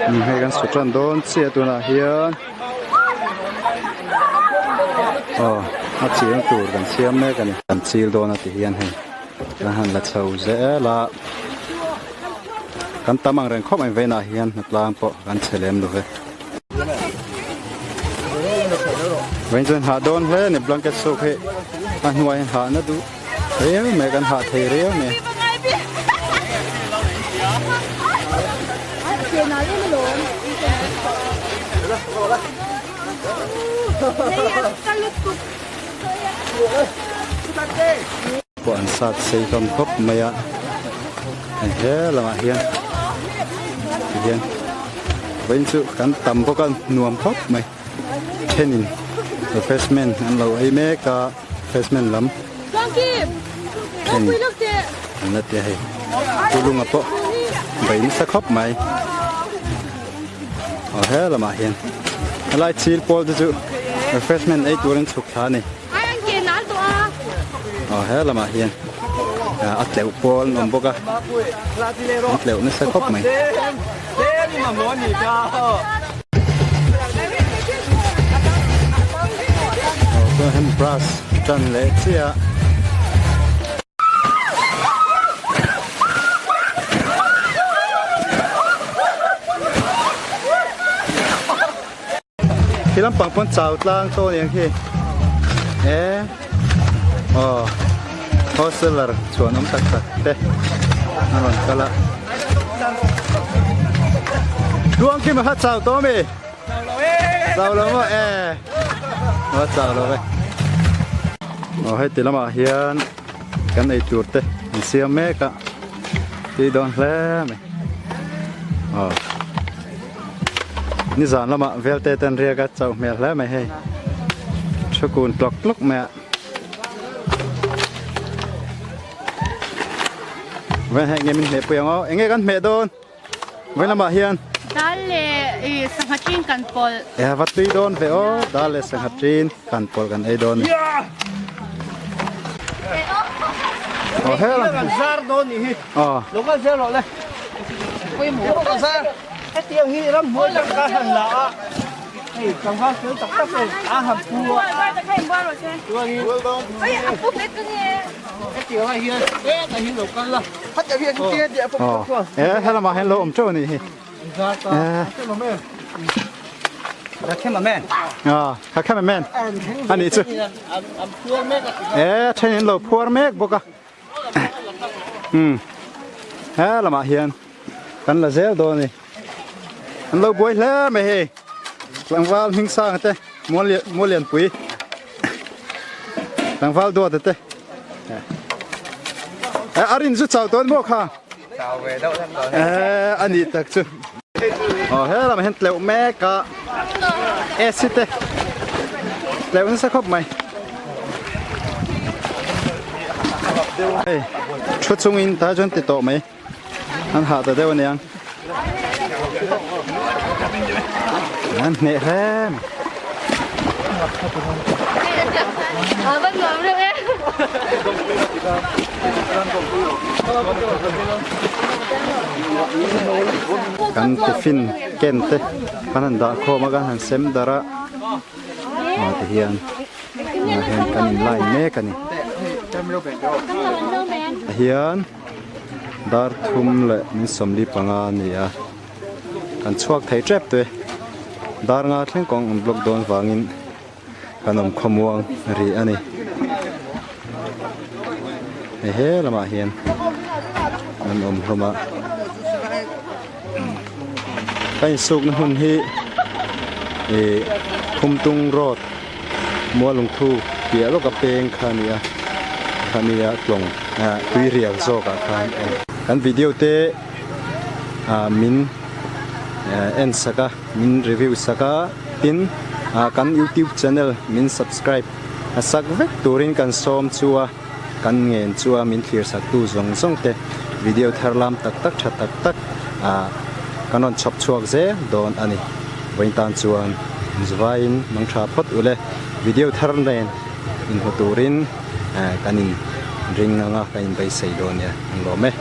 Hei kan su tan dawn chiah tunah hian aw a chil tur kan siam mek a ni kan chil dawn a ti hian hei kan han la chho zel a kan tam ang reng khawp mai vawiinah hian hnatlang pawh kan che lem lo ve. Vawiin chuan hah dawn hle a ni blanket suk hi a hnuai hian hahna duh riau mai kan hah thei riau mai. Pawh an sat sei hlawm khawp mai a hei he lamah hian tihian vawiin chu kan tam bawk a nuam khawp mai thenin refreshment an lo ei mek a refreshment lam thenin an la ti a hei tulunga pawh bei nasa khawp mai aw he lamah hian helai chil pawl te chu refreshment ei turin chhuk thla a ni. Aw he lamah hian a tleuh pawl an awm bawk a an tleuh nasa khawp mai. Aw tunah hian brush tan leh chiah a. Khi lampang pawn chau tlang tawh aniang khi e aw hosteler chhuan awm tak tak te a rawn kal a Duang khi mà chau tawh ami chau lo maw e aw chau lo ve aw heti lamah hian kan ei tur te an siam mek a tui dawn hle mai aw. Nizan lamah velte ten riak a chauh hmel hle mai hei. Thu kun tlawk tlawk mai a. Vawiin hei enge min hmeh pui ang aw? Enge kan hmeh dawn? Vawiin lamah hian. Dal leh i sangha thin kan pawlh. E va tui dawn ve aw. Dal leh sangha thin kan pawlh kan ei dawn ni. Aw he lam. Kan zar dawn ni hi. Aw. Lo kal zel rawh le. Pawimawh zar. Hetiang hi ramhnuai tak ka han la a, hei tlangval fel tak tak in a han pu a, chuanin hetiang ah hian hetah hian lo kal la, Aw e helamah hian lo awm teuh a nih hi. Aw cameraman a nih chu e then in lo phuar mek bawk a umm helamah hian. Kan la zel dawn a ni. An lo buai hle mai hei. Tlangval hming sanga te Muallianpui tlangval duata te. Eh a rin chu chau tawn maw kha? Chau ve deuh hlek dawn. Eh a ni tak chu. Aw he lamah hian tleuh mek a AC te tleuh nasa khawp mai. Hei thu chungin tah chuan ti tawh mai. An hah ta deuh aniang. An hneh hle mai. Kan tiffin ken te kan han dah khawm a kan han sem darh a aw ti hian ah hian kan in line mek a ni hian. Dar thum leh min sawmli panga a ni a, kan chhuak thei tep te, dar nga thleng kawng an block dawn vangin kan awm khawmuang rih a ni. Hei he lamah hian an awm hlawm a, ka insukna hun hi ih Khumtung road Mualungthu piah lawka peng kha a ni a, khami a tlawng tui rial zawkah khan a awm. Kan video te ah min en sak a, min review sak a, tin kan youtube channel min subscribe a sak vek turin kan sawm chu a, kan ngen chu a min thlir sak tu zawng zawng te video thar lam tak tak tha tak tak ah kan rawn chhawp chhuak zel dawn a ni. Vawiin tan chuan zuvaiin mang tha phawt ule video thar nen inhmu turin kan in. Ring anga ka inbeisei dawn nia, an lawm e.